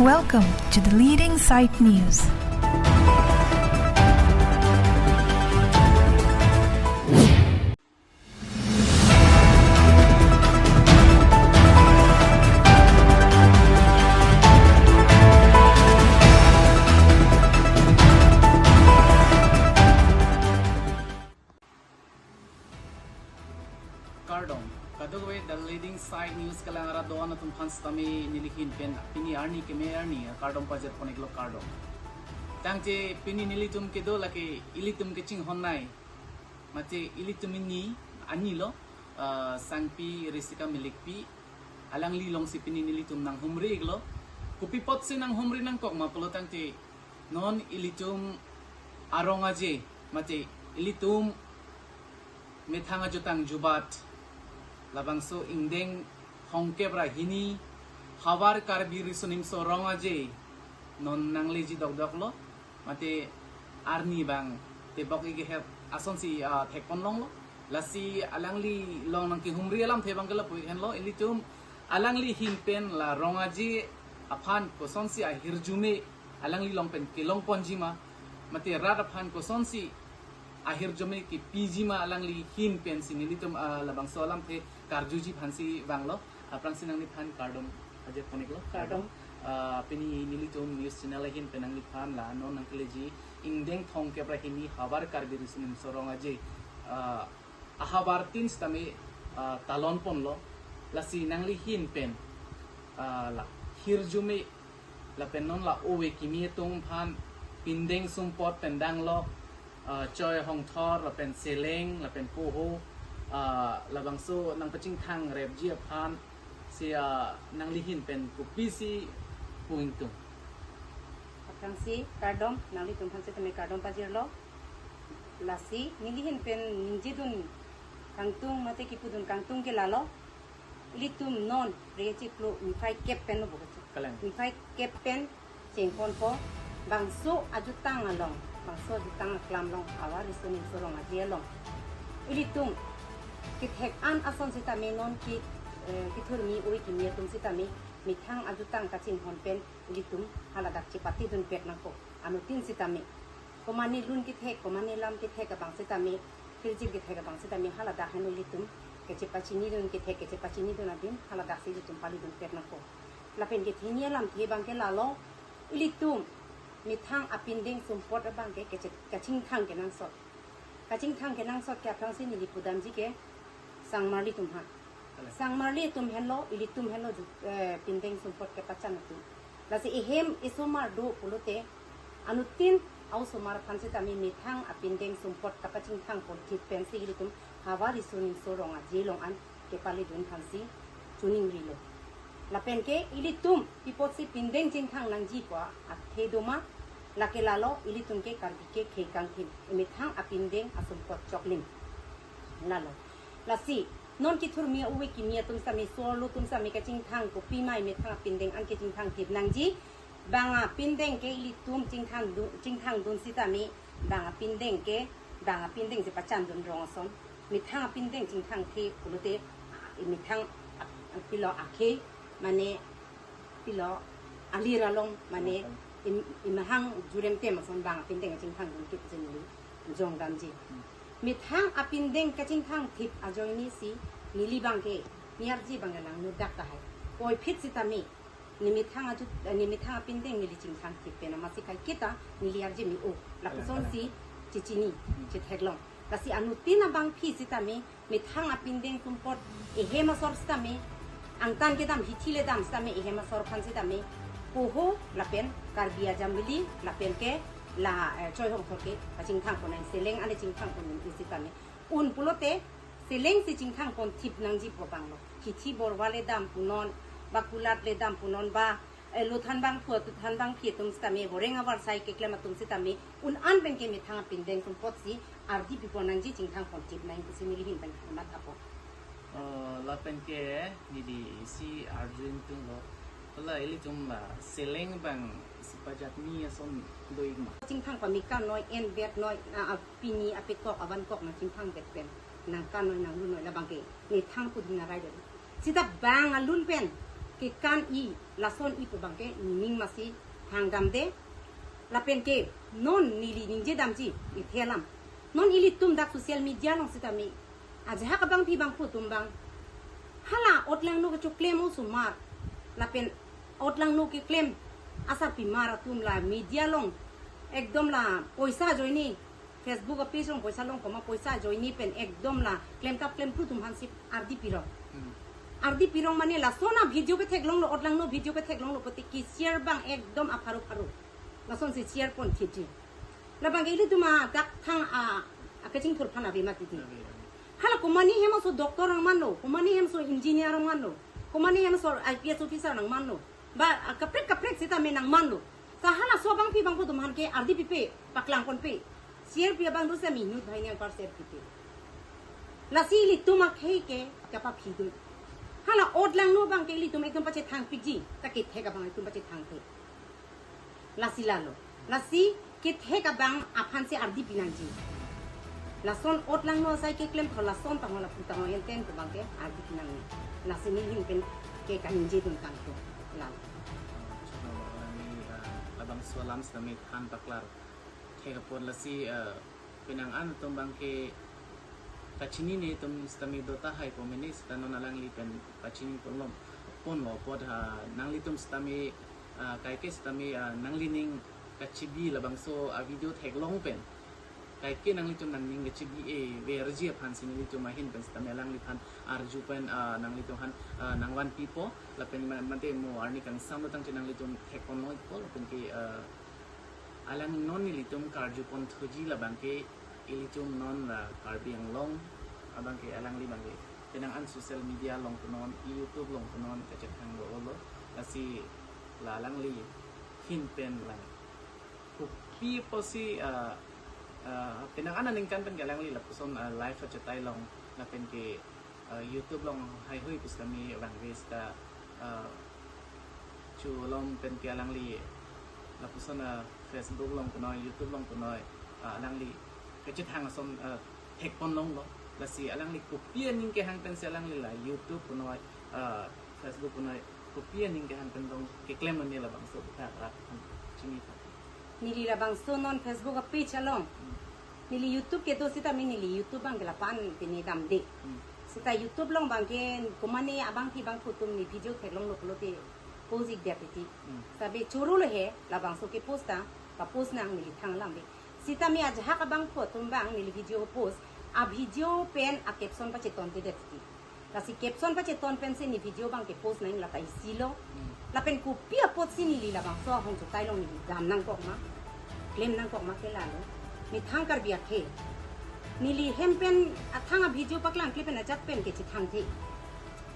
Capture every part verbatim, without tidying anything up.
Welcome to the leading site news. Kardom. Kadokave the leading site news kelang arat do-an atum aphan sitame neli ahin pen pini arni keme arni kardom pajirpon-iklo, kardom. Tangte pini nelitum kedo lake ilitum kachinghon-nei. Mate ilitum ini anilo, ah, Sangpi Risika Milikpi, alangli alongsi pini nelitum nanghumri-iklo. Kopi apotsi nanghumri nangkok ma pulo tangte non ilitum arong aje, mate ilitum methang ajutang jubat, labangso ingdeng thomkep ra hini Havar Karbi Riso Nimso Rong Aje non nangleji dokdoklo, mate arni bang tebok-ik hep asonsi, ah, thekponlonglo. Lasi alangli along nangkehumri alamthe abang ke lapu-ik henlo, ilitum alangli ahin pen la rong aje aphan kosonsi ahirjume alangli along pen kelongponji ma, mate rat aphan kosonsi ahirjume kepiji ma alangli ahin pensi nelitum, ah, labangso alamthe karjuji aphansi vanglo. Aphrangsi nangliphan kardom pajirpon-iklo. Kardom. Ah, pini nelitum news channel ahin pen nangliphan la non nangkeleji ingdeng thomkep ra hini Havar Karbi Riso Nimso Rong Aje, ah, ahavartin sitame, ah, talonponlo. Lasi nangli ahin pen, ah, la hirjume lapen non la ove kimi atum aphan pindeng sumpot pen danglo, ah, Choi Hongthor lapen Seleng lapen Poho, ah, labangso nangpachingthang repji aphansi, ah, nangli ahin pen kopisi pu-ingtung? Aphrangsi kardom, nanglitum aphan sitame kardom pajirlo. Lasi neli ahin pen ningjedun kangtung mate kipudun kangtung ke lalo. Ilitum non re chiklo niphai kep pen lo bo kachik. Kalang. Niphai kep pen chengponpo, bangso ajutang along, bangso ajutang aklam along, Havar Riso Nimso Rong Aje along ilitum kethek an ason sitame non ke, eh, kethurmi ove kimi atum sitame methang ajutang kachinghon pen ilitum haladak chepatedunpet nangpo. Anuttin sitame komane lun kethek, komane lam kethek abang sitame, kirjir kethek abang sitame haladak henlo ilitum kechepachinidun kethek, kechepachinidun adin haladaksi ilitum paledunpet nangpo. Lapen kethini alamthe abang ke lalo, ilitum methang apindeng sumpot abang ke keche-, kachingthang kenangsot. Kachingthang kenangsot ke aphrangsi neli pudamji ke sangmarli atum ha. Sangmarli atum henlo, ilitum henlo ju-, eh, pindeng sumpot kepachan atum. Lasi ehem esomar do pulote, anuttin a-osomar aphan sitame methang apindeng sumpot kapachingthang ponthip pensi ilitum Havar Riso Nimso Rong Aje along an kepaledun aphansi choningrilo. Lapen ke ilitum pi apotsi pindeng chingthang nangji pu athe doma, lake lalo, ilitum ke Karbi ke khei kangthim, emethang apindeng asumpot choklim. Lalo. Lasi non kethurmi ove kimi atum sitame, so-arlo atum sitame kachingthang kopima emethang apindeng an kachingthangthip nangji. Bang apindeng ke ilitum chingthang du-, chingthangdun sitame, bang apindeng ke, bang apindeng si pachandun rong ason. Methang apindeng chingthangthe pulote, ah, emethang ap-, pilo akhei, mane pilo alir along, mane im-, emahang jurem tem ason bang apindeng chingthangdun kit jengli jongdamji. Hmm. Methang apindeng kachingthangthip ajoinesi neli abang ke, ne arje abang ke langnodak tahai. Puvoiphit sitame, ne methang ajut, ne methang apindeng neli chingthangthip pen amatsi kaiketa neli arje me-o. Lapusonsi chechini, chetheklong. Lasi anuttin abangpi sitame methang apindeng sumpot ehem asor sitame, angtan kedam hithi le dam sitame ehem asor aphan sitame, Poho lapen Karbi Ajambili lapen ke la, eh, Choi Hongthor ke kachingthangpon nang, Seleng an le chingthangpon nang sitame. Un pulote Seleng si chingthangponthip nangji pu abanglo. Hithi Borwa le dam punon, ba Kulat le dam punon, ba, eh, lo thanbang phu, thanbang phi atum sitame, boreng avar sai keklem atum sitame, un an pen ke methang apindeng sumpot si ardi pipon nangji, chingthangponthip nang pusi neli ahin pen mathapo. Eh, lapen ke neli isi arju ingtunglo. Hala ilitum la Seleng abang isi pajatni ason do-ik ma? Chingthang pame kangnoi, enbet noi, a, a, pini apekok avankok nang chingthangdet pen, nang kannoi nang lunnoi labang ke methang pudun arai det. Sita bang alun pen Kan i, lason i pu abangke ning masi hangdamde. Lapen ke non neli ningje damji, ithe alam. Non ilitum dak social media along sitame ajahak abangpi abangphu atum abang, hala otlangno kechoklem osomar, lapen otlangno keklem asarpimar atum la media along ekdom la poisa ajoine, Facebook a-page along poisa long koma poisa ajoine pen ekdom la klemkap klemklu atum aphansi ardi pirong. Hmm. Ardi pirong mane lason a-video ketheklonglo, otlangno video ketheklonglo pulote ke-share abang ekdom apharo pharo. Lasonsi share pon thiji. Labangke ilitum adak thang a, akachingthur aphan ave mati di. Ave, ave. Hala komane hem aso doctor nangmanlo, komane hem aso engineer nangmanlo, komane hem aso I P S officer nangmanlo. Ba, ah, kaprek kaprek sitame nangmanlo. Sa halaso abangpi abangphu atum aphan ke ardi pipe, paklang ponpe. Share pi abang do sitame inut banghini anpar share pipe. Lasi ilitum akhei ke kapaphi do. Hala otlangno abangke ilitum ekdom pachethang piji, ta kethek abang ilitum pachethangthe. Lasi lalo. Lasi kethek abang aphansi ardi pinangji. Lason otlangno asai keklem tho, lason tangho, lapu tangho, enten pu abangke ardi pinangji. Lasi neli ahin pen ke kaningje dun tangte. Lalo. Choklo, ni, ah, labangso alam sitame than paklar. Thek apot lasi, ah, penang an atum abangke kachinine atum sitame do tahai pu mene sita non alangli pen pachini ponlom, ponlo apot ha nanglitum sitame, ah, kaike sitame, ah, nanglining kachibi labangso a-video theklong pen kaike nanglitum nangning kachibi-e verji aphansi nelitum ahin pen sitame alangliphan arju pen, ah, nanglitum aphan, ah, nangvanpipo lapen ma-, mate mo arni kangsam lo tangte nanglitum thekponlongpo lapen ke, ah, alang non nelitum karju ponthuji labangke ilitum non la Karbi Anglong abangke alangli abangke penang an social media along punon, YouTube along punon kachethang lo olo, lasi la alangli ahin pen lang kopi pusi, ah, ah, penang an aningkan pen ke alangli lapuson, ah, live achetai along lapen ke, ah, YouTube along haihui pusitame vangve sita, ah, cholom pen ke alangli lapuson, ah, Facebook along punoi, YouTube along punoi, ah, alangli kachethang ason, ah, thekponlonglo. Lasi alangli kopi aning kehang pensi alangli la YouTube punoi, ah, Facebook punoi, kopi aning kehang pen dong keklem mane labangso bukha rak chini tha. Neli labangso non Facebook a-page along. Hmm. Neli YouTube kedo sitame neli YouTube abangke lapu-an pini damde. Hmm. Sita YouTube along abangke komane abangpi abangphu atum neli video theklonglo pulote post-ik det titi. Hmm. Sabe choro lo he labangso ke-post ta, pa-post nang neli thang alam de. Sitame ajahak abangphu atum abang neli video post, a-video pen a-caption pachetonte det titi. Lasi caption pacheton pensi neli video abangke post nang lata isi lo. Hmm. Lapen kopi apotsi neli labangso ahong chutai along neli dam nangkok ma, klem nangkok ma ke lalo. Methang Karbi akhei. Neli hem pen athang a-video paklang kle pen ajat pen kechethangthe.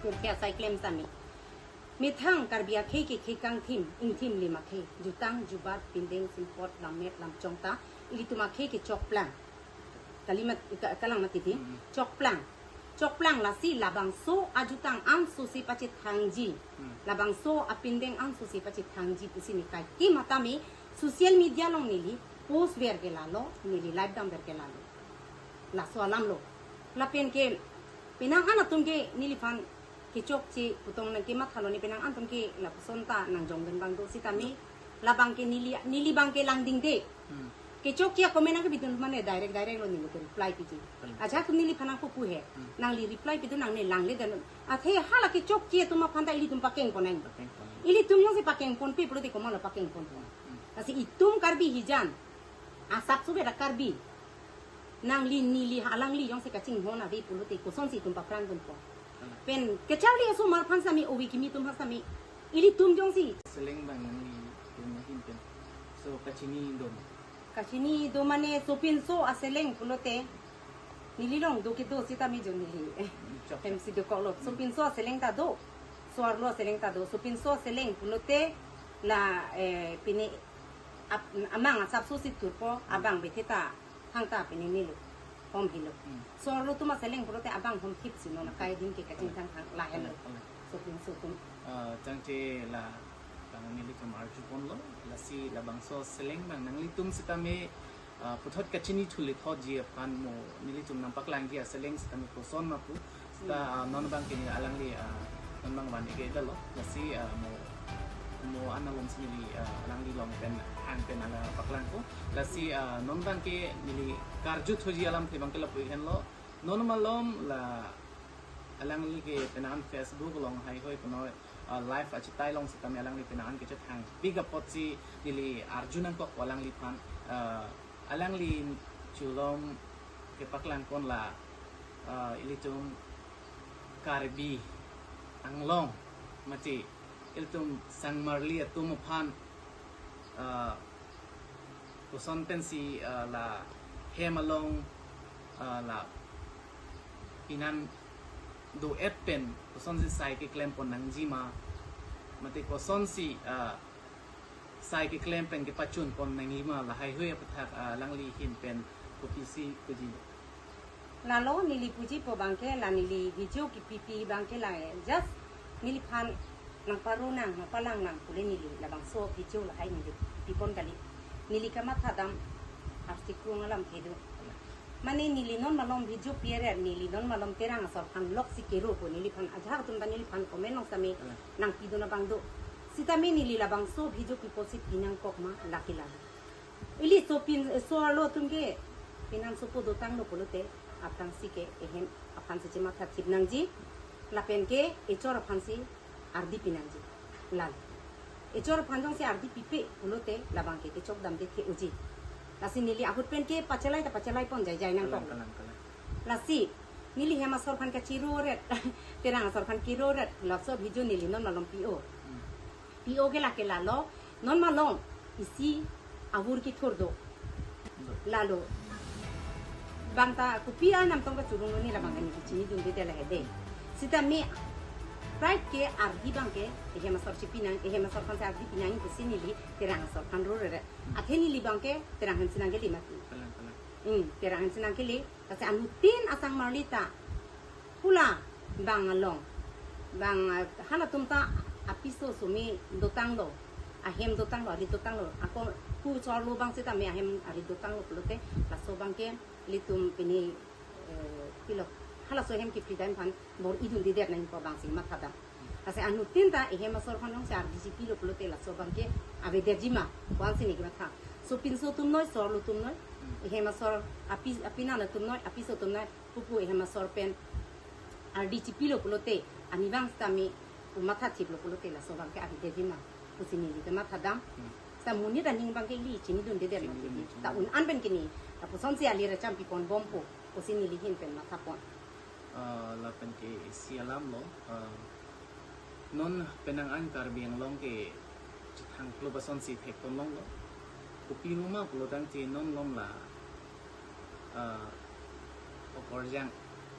Kurke asai klem sitame. Methang Karbi akhei ke khei kangthim, ingthim lim akhei. Jutang, jubat, pindeng, simpot, lammet, lamchong ta ilitum akhei ke chokplang. Kalimat, ka-, kalang mati di. Hmm. Chokplang. Chokplang lasi labangso ajutang ansosi pachethangji. Hmm. Labangso apindeng ansosi pachethangji pusi ne kaike matame social media along neli post ver ke lalo, neli live dam ver ke lalo. Laso alam lo. Lapen ke penang an atum ke neliphan kechokche pu tong nang kematha lo, ne penang an atum ke lapuson ta nangjong dun abang do sitame labangke neli, neli abangke langdingde. Hmm. Kechokche a-comment nangkepi dun mane direct direct lo neli ke reply piji. Hmm. Ajahak atum neliphan nangpupu he. Hmm. Nangli reply pi dun, nangne langle dun. Athe hala kechokche atum aphan ta ilitum pakeng pon nang. Pakeng pon nang. Ilitum jongsi pakeng ponpe pulote komatlo pakeng pon pon. Hmm. Lasi itum Karbi hijan. Asapso beda Karbi. Nangli neli alangli jongsi kachinghon ave pulote kosonsi itum paphrang dunpo. Hmm. Pen kacharli osomar aphan sitame, ove kimi atum aphan sitame, ilitum jongsi. Seleng abang nanglitum ahin pen so kachini do ma? Kachini do mane sopinso aseleng pulote neli along do kedo sitame jo neli. Hmm, chok, chok. Hemsi dokoklo. Hmm. Sopinso aseleng ta do. So-arlo aseleng ta do. Sopinso aseleng pulote la, eh, pini ap-, amang asapsosi thurpo, abang bethe ta thangta pini nilo. Hom hilo. Hmm. So-arlo atum aseleng pulote abang hom thipsi non akai adim ke kachingthang thang lahenlo. Kalang, kalang. Sopinso atum. Ah, tangte la abang nelitum arju ponlo, lasi labangso seleng abang nanglitum sitame, ah, puthot kachini thule thotji aphan mo nelitum nangpaklangji aseleng sitame koson ma pu. Sita, hmm, ah, non abangke neli alangli, ah, Non abang van-ik-edetlo, lasi, ah, mo, mo an alongsi neli, ah, alangli along pen hang pen ala paklangpo. Lasi, ah, non abangke neli karju thuji alamthe abangke lapu henlo. Non malom la alangli ke penang an Facebook along haihui punoi, ah, live achitai along sitame alangli penang an kechethangpik apotsi neli arju nangkokpo alangliphan, ah, alangli chulom kepaklang pon la, ah, ilitum Karbi Anglong mati ilitum sangmarli atum aphan, ah, koson pensi, ah, la hem along, ah, la pinan do-et pen kosonsi sai keklem pon nangji ma, mati kosonsi, ah, sai keklem pen kepachun pon nangji ma, lahaihui aputhak, ah, alangli ahin pen kopisi puji? Lalo neli pujipo abangke la neli video kipipi abangke la, eh, just neliphan nangparo nang, nangpalang nang pule neli labangso video lahai neli pipon kali. Neli kamathadam arsi krung alamthe do. Mane neli non malom video pi-et, neli non malom Terang asor aphan loksi keropo, neliphan ajahak atum ta neliphan comment along sitame Hmm. nangpidun abang do. Sitame neli labangso video pi apotsi pinangkok ma, lake la. Ili sopin, eh, so-arlo atum ke pinan sopo dotanglo pulote aphrangsi ke ehem aphansi chemathathip nangji. Lapen ke echor aphansi ardi pinangji. Lal. Echor aphan jongsi ardi pipe pulote labangke kechok damde the-oji. Lasi neli ahut pen ke pachelai ta pachelai pon jaijai nangkok. Kalang, kalang, kalang. Lasi neli hem asor aphan kachiro-et, Terang asor aphan kiro-et, laso video neli non malom pi-o. Hmm. Pi-o ke lake lalo, non malom isi avur kethur do. Do. Lalo. Bang ta kopi anam tong kachurunglo, neli labang kani kachinidunde lahai de. Sitame pride ke ardi abangke ehem asor si pinang, ehem asor aphansi ardi pinang pusi neli Terang asor aphan rore. Athe neli abangke Terang aphansi nangkele mati. Kalang, kalang. Hmm, Terang aphansi nangkele. Lasi anuttin asangmarli ta hula bang along, bang, ah, halatum ta apiso sumi dotanglo, ahem dotanglo, arit dotanglo, ako pu so-arlo abang sitame ahem arit dotanglo pulote laso abangke ilitum pini, eh, pilo, halaso ahem kipidam aphan bor-idundedet nangpo abangsi mathadam. Lasi anuttin ta ehem asor aphan jongsi ardi chipilo pulote laso abangke avedetji ma, ko-ansi neli kematha. Sopinso atum noi, so-arlo atum noi, ehem asor api, apinan atum noi, apiso atum noi, pupu ehem asor pen ardi chipilo pulote, ani abang sitame pu mathathiplo pulote laso abangke avedetji ma pusi neli kemathadam. Hmm. Sita monit aning abangke ili chinidundedet. Chinidun, mati. Chinidun. Ta un-an pen ke neli, ta kosonsi alir acham pipon bompo pusi neli ahin pen mathapon. Ah, lapen ke isi alamlo, ah, non penang an Karbi Anglong ke chethangplo asonsi thekponlonglo. Kopi ma pulo tangte non malom la, ah, okorjang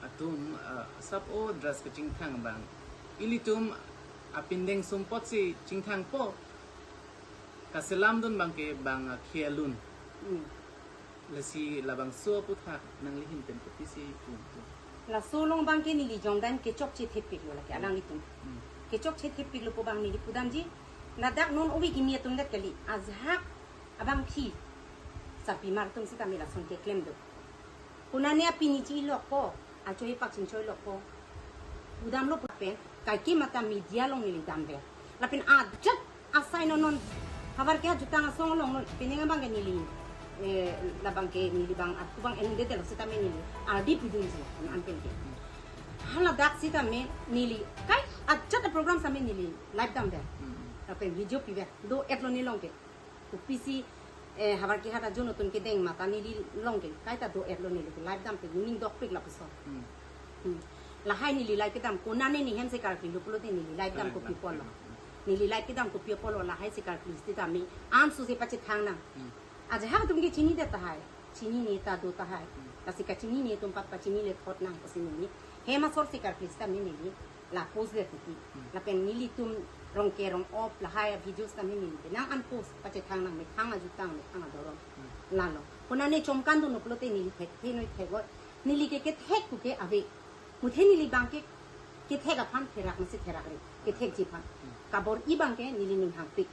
atum, ah, sap-o dress kachingthang abang ilitum apindeng sumpotsi chingthangpo. Kaselamdun abangke bang, ah, khei alun. Hmm. Lasi labangso aputhak nangli ahin pen kopisi pu, pu? Laso along abangke neli jongdam kechokche thepiklo lake Hmm. alanglitum. Hmm. Kechokche thepiklo pu abang neli pudamji. Ladak non ove kimi atum det kali. Ajahak abangphi sarpimar atum sitame lason keklem do. Konane apini chi-ilokpo, achoipak chingchoilokpo pudamlo pu lapen kaike mata media along neli damver. Lapen ajat asai non non havar ke ajutang asong along non pining abangke neli, eh, labangke neli bang atu abang endedetlo sitame neli ardi pidunji, an pen ke. Haladak sitame neli kai ajat program sitame neli live damver. Hmm. Lapen video piver, do-etlo neli along ke. Kopisi, eh, havar ke hata ajon atum kedeng mata neli along ke kaita do-etlo, neli ke live dampe ning dokpik lapuson. Hmm. Hmm. Lahai neli live kedam konane ne hem si karklilo pulote neli live dam Live kopi dam. Apotlo. Hmm. Neli live kedam kopi apotlo, lahai si karkli sitame ansu si pachethang nang. Hmm. Ajahak atum ke chinidet tahai, chinine ta do tahai. Hmm. Lasi kachinine atum pat pachinile thot nang pusi neli hem asor si karkli sitame neli la post det titi. Hmm. Lapen nelitum Rongke Rong-op lahai a-video sitame neli penang an post pachethang nang, methang ajutang, methang adorom. Hmm. Lalo. Konane chomkandunlo pulote neli thekthe noi thek-oi. Neli ke kethek pu ke ave. Muthe neli abangke kethek aphan therak masi therakre. Kethekji aphan. Hmm. Kabor-i abangke neli ning hangpik.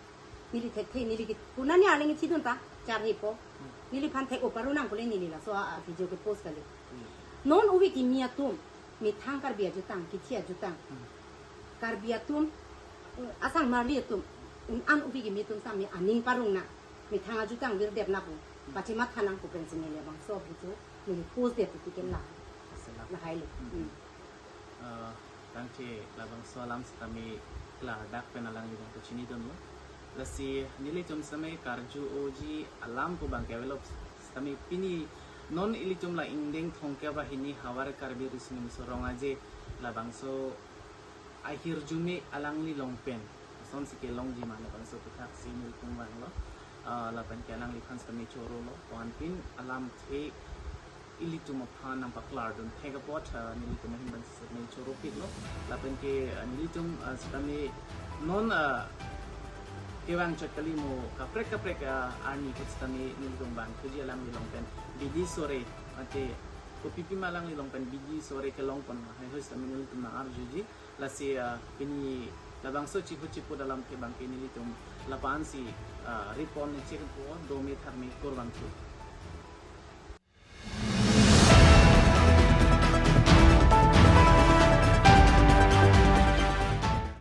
Neli thekthe, neli ke, konane arleng chidun ta charhepo. Hmm. Neliphan thek-o paro nang pule neli laso a, a-video ke post kali. Hmm. Non ove kimi atum, methang Karbi ajutang, kithi ajutang. Hmm. Karbi atum, eh, asangmarli atum, un an ubi kimi atum sami aning parong nang, methang ajutang virdetnang pu, pachematha nang pu pensi neli labangso video neli post det pu tiken la, lahai lo. Hmm. Hmm. Ah, tangte labangso alam sitame klardak pen alangliphan pu chinidunlo. Lasi nelitum sitame karju-oji alam pu abang ke avelo, sitame pini non ilitum la ingdeng thomkep ahini havar Karbi Riso Nimso Rong Aje labangso ahirjume alangli along pen asonsi kelongji ma labangso aputhaksi nelitum vanglo. Ah, lapen ke alangliphan sitame chorolo, ko-an pin alamthe ilitum aphan nangpaklardun thek apot, ah, nelitum ahin abang sitame choropiklo. Lapen ke, ah, nelitum, ah, sitame non, ah, kevang chot kali mo kaprek kaprek, ah, arni ahut sitame nelitum vangthuji, alangli along pen bidi sore, mate kopipi ma alangli along pen bidi sore kelongpon ma, lahai ahut sitame nelitum nang-arjuji. Lasi, ah, pini labangso chipu chipu alamthe abang ke nelitum lapu-ansi, ah, report ne chek po, dome tharme kurvangthu.